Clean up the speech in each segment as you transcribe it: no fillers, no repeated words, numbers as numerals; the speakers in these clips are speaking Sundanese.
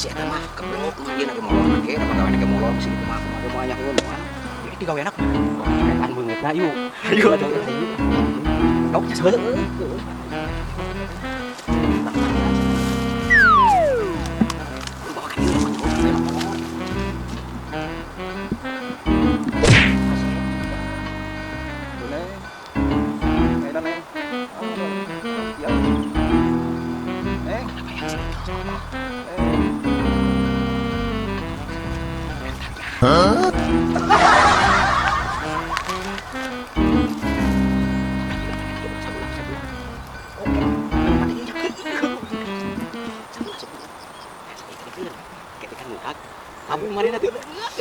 Si eta mah keblok mah ieu ge molor ge da pagawean ge molor sini kumaha kumaha moal nyaho moal. Ieu digaweana kumaha? Coretan beungeutna yuk. Ayo atuh ayo. Dok nya heueuh. Bawa ka dieu mah. Neng. Ayo, Neng. Ya. Neng. Neng.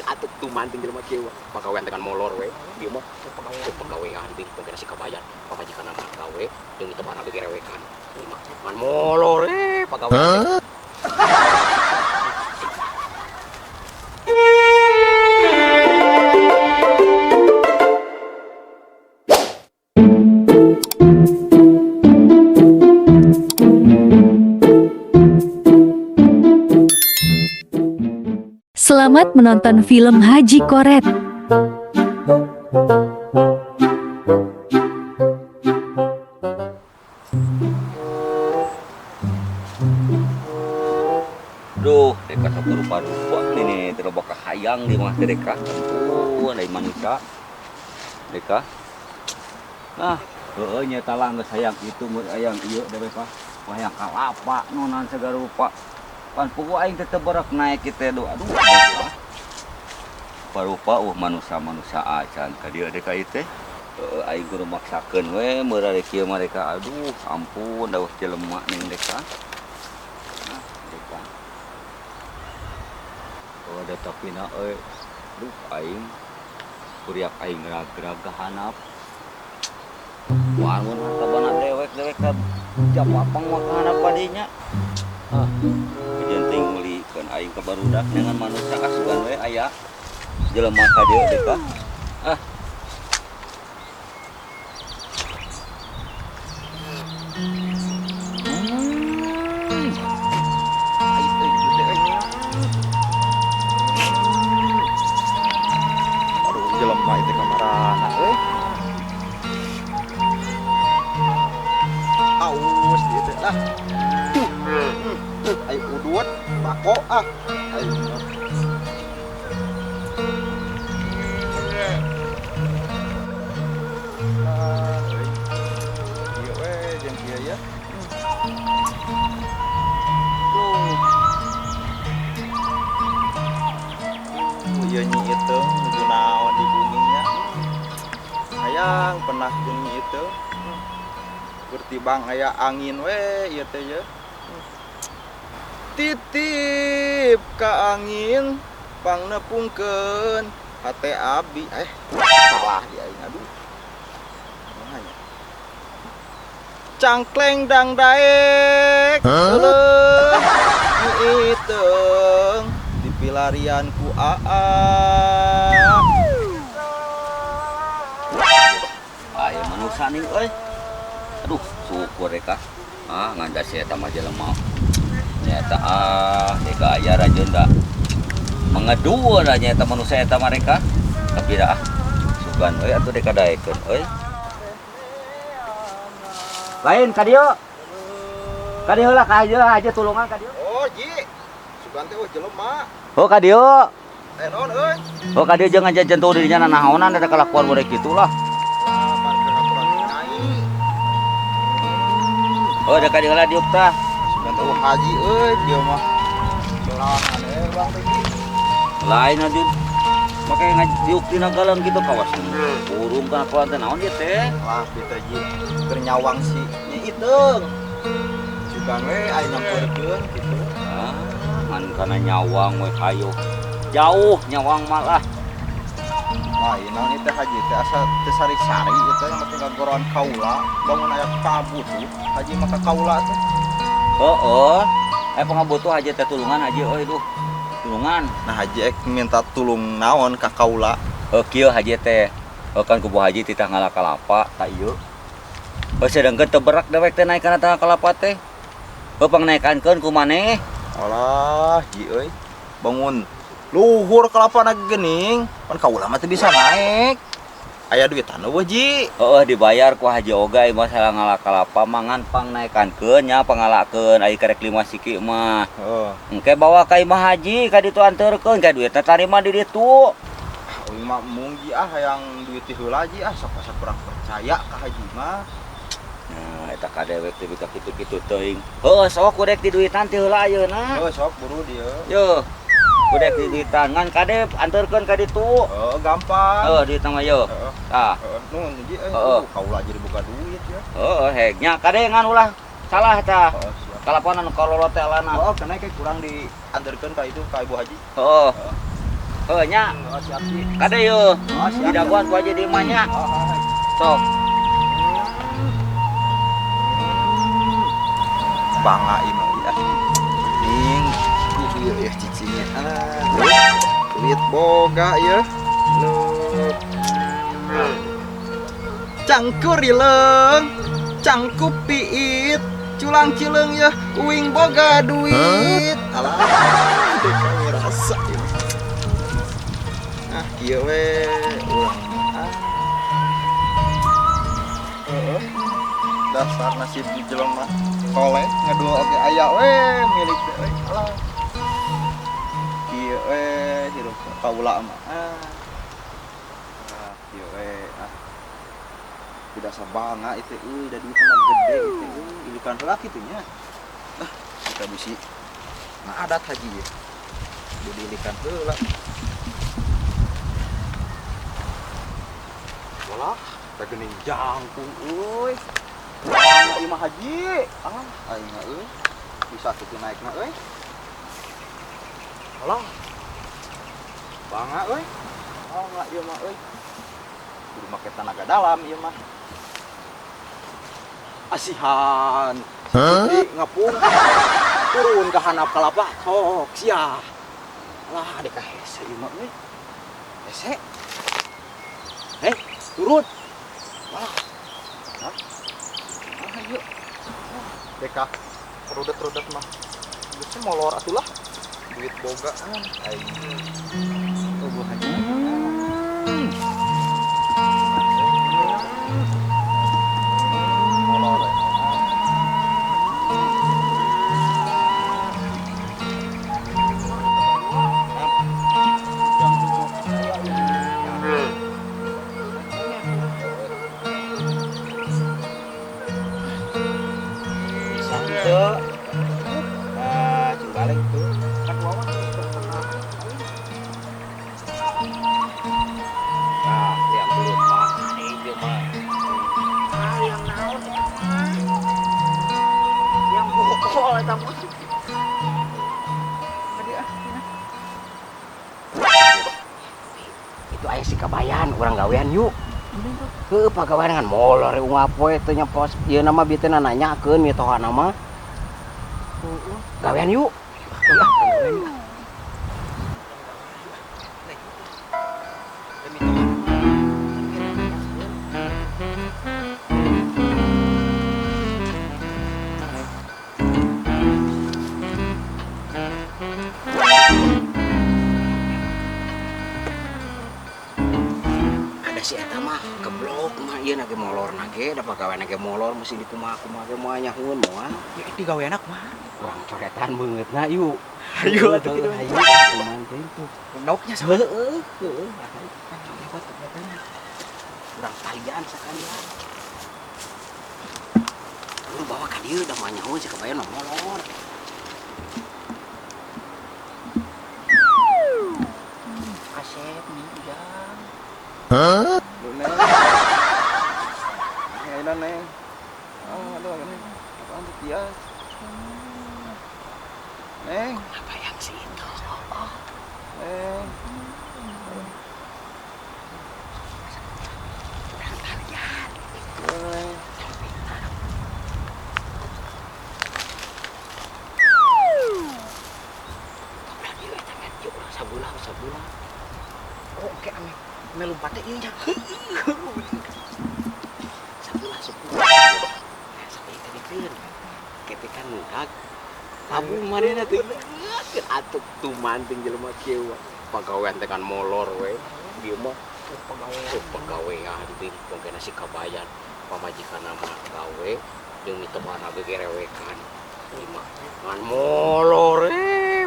Atuh tuman ting jelema kieu pagawean dengan molor we ieu mah pagawean ting pokokna si kabayan pamajikan mah gawe jeung itu mah gerewekan ieu mah ngan molor we pagawean. Selamat menonton film Haji Koret. Duh, deka sok rupa-rupa nih teu loba kahayang di mah teh deka. Ampun, ai manusia. Deka. Ah, heueuh nya tah geus hayang kitu mun hayang ieu dewe pak. Hayang kalapa nonan segala rupa. Pan puguh aing teh teu berak naik kitu teh aduh. Rupa-rupa manusia-manusia acan ka dieu deka ieu teh. Heueuh aing kudu maksakeun we meureuh kieu mereka. Aduh, ampun dawuh jelema ning deka. Ah, deka. Oh, ada tapina euy. Duh aing kuriak aing rag-rag hanap. Wangun harta dewek-dewek ka japapang mah ka hanap padinya. Ah, kajenting meulikeun aing ka barudak dengan manusia asugan we aya jelema ka dieu deka. Ah. Aduh, jelema itu kamarana euy. Aus ieu teh lah. Ayo udut, bako ah. Ayo. Ah, euy. Ieu we jeung kieu ya. Tuh. Oh, ieu nyi iteung nuju naon di bumi nya. Hayang penah jeung nyi iteung. Bertibang aya angin we ieu teh ye. Titip ka angin pangnepungkeun hate abi. Salah di aing aduh. Kumaha nya? Cangkleng dang daek. Leuh nyi iteung dipilarian ku aa. Aya manusia ning euy. Aduh, syukur reka. Ah, ngandas si eta mah jelema. Nyata ah, deka aya rajeun da. Mengedu da nya eta manusia eta mah reka. Tapi dah ah, sugan euy atuh deka daekeun euy. Lain ka dieu. Ka dieu lah ka dieu aja tulungan ka dieu. Oh, Ji. Sugan teh eueuh jelema. Oh, ka dieu. Eh, naon euy? Oh, ka dieu jeung ngajajan tuh dirinya nanaonan da kalakuan boleh kitu lah. Oh, ada kali lah diuk tah. Sugan teh haji euy, dia mah. Sorangan bang teh. Lain aja. Make ngaji diuk dina galang gitu kawas. Burung kana keluar teh naon ieu teh? Wah, kieu teh Ji. Keur nyawang si Nyi Iteung. Sugan we aya nyamperkeun kitu. Ah, ngan kana nyawang we hayo. Jauh nyawang malah. Wah, ieu naon ieu teh haji teh asa teu sari-sari ieu teh make ngagoroan kaula, bangun aya pangabutuh, haji maka kaula teh. Heeh. Pangabutuh haji teh tulungan haji euy duh. Tulungan. Nah, haji ek minta tulung naon ka kaula? Heuh kieu haji teh. Heuh kan kubu haji titah ngala kalapa ta ieu. Heuh sedengkeun teu berak dewek teh naik kana tangga kalapa teh. Heuh pangnaekankeun ku maneh. Alah, ji euy. Bangun luhur kelapa geuning, pan kaula mah teu bisa naik. Aya duitan eueuh ji. Heeh, dibayar ku Haji Oga ieu masalah ngala kalapa mangan pangnaekankeun nya pangalakeun ai karek 5 siki mah. Heeh. Engke bawa ka imah haji ka ditu anterkeun ka duitna tarima di ditu. Uing mah embung ji ah hayang duit ti heula ji ah sok asa kurang percaya ka haji mah. Nah, eta ka dewek teh bika kitu-kitu teuing. Heuh, sok ku dek di duitan ti heula ayeuna. Heuh, sok buru dieu. Yo. Ku dek di duitan ngan kade anterkeun ka ditu. Heuh, gampang. Heuh, duitna mah yo. Heeh. Tah. Heeh, nuhun ji euy. Heeh. Kaula jadi boga duit ya. Heeh, heg nya kade ngan ulah salah tah. Heeh, siap. Kalapan anu kalolot teh alana. Heeh, kena kayak kurang diantarkeun ka itu ka Ibu Haji. Heeh. Heuh nya. Heeh, siap ji. Kade yo. Heeh, siap. Didagoan ku aja di imah nya. Heeh. Sok. Bangga imah ya. Ning, ieu ya cicinya. Ah, duit boga ya. Loh. Cangkurileung, cangkup piit, culang cileung ya, uing boga duit. Alah, deka ngerasa ieu. Ah, kieu we urang. Ah. Heeh. Dasar nasib jelema soleh ngedua oge aya we milik teh euy. Alah. Kieu we hirup kaula mah. Ah. Ah, kieu we ah. Tidak sabangga itu euy, da duitna mah gede itu euy. Ilikan heula kitu nya. Ah, kita bisi nah adat haji ya. Kudu diilikan heula. Walah, teh geuning jangkung euy. Bangga ieu mah haji. Ah, aing mah euy. Bisa kitu naikna euy. Alah. Bangga euy. Bangga ieu mah euy. Kudu make tenaga dalam ieu mah. Asihan. Hah? Ngapung. Turun ke handap kalapa. Sok sia. Alah, dek hese ieu mah euy. Hese. Hei, turun. Wah. Hah? Ah, ayo. Deka, rudet-rudet mah. Geus molor atulah. Duit boga ah, aing. Eueuh haji. Molor. Bisa henteu. Ah, cing balik tuh. Kan wawa Nah, liang belut mah, ieu mah. Ah, liang naon eta mah? Liang bokol eta mah. Tadi ah. Itu aya si kabayan, urang gawean yuk. Heuh, pagawean ngan molor unggal poe teh nya pos ieu nama bieu teh nanyakeun mitohana mah. Gawean yuk. Heuh, gawean yuk. Ada si eta mah geblok mah ieu na ge molor na ge da pagawean ge molor mesti dikumaha-kumaha ge moal nyahueun moal. Ya digaweana kumaha? Urang coretan beungeutna yuk. Hayu atuh kitu. Hayu kumaha teh itu. Naoknya Heeh, heeh. Coba coretan. Urang talian sakalian. Lu bawa ka dieu da moal nyahueun si kabayan mah molor. Asep nih ujang. Hah? Lu neng. Ayeuna neng. Ah, aduh neng. Apaan tuh dia? Neng. Apa yang si itu? Neng. Urang talian. Neng. Tobrak ieu eta mah yuk urang sabulah sabulah. Oh, oke ame. Ame lompat teh ieu nya. Sabulah sabulah. Nah, sampai tadi keun. Ketika ngudag Tabung manehna teh. Atuh tumanting jelema kieu. Pagawean teh kan molor we. Dieu mah pagawean teh mungkin si kabayan pamajikan mah gawe jeung mitohana ge gerewekan. Ieu mah ngan molor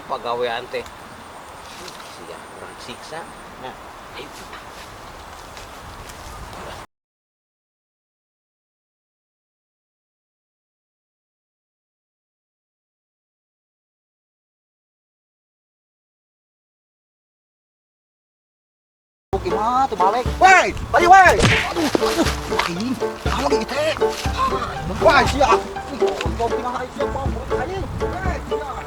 pagawean teh. Sia urang siksa. Nah, ayo. Imah tuh balik. Woi, balik woi. Aduh, aduh, aing. Kalau gitu teh. Wah, sia. Ih, kontol tinggal aing sia mau aing. Weh, sia.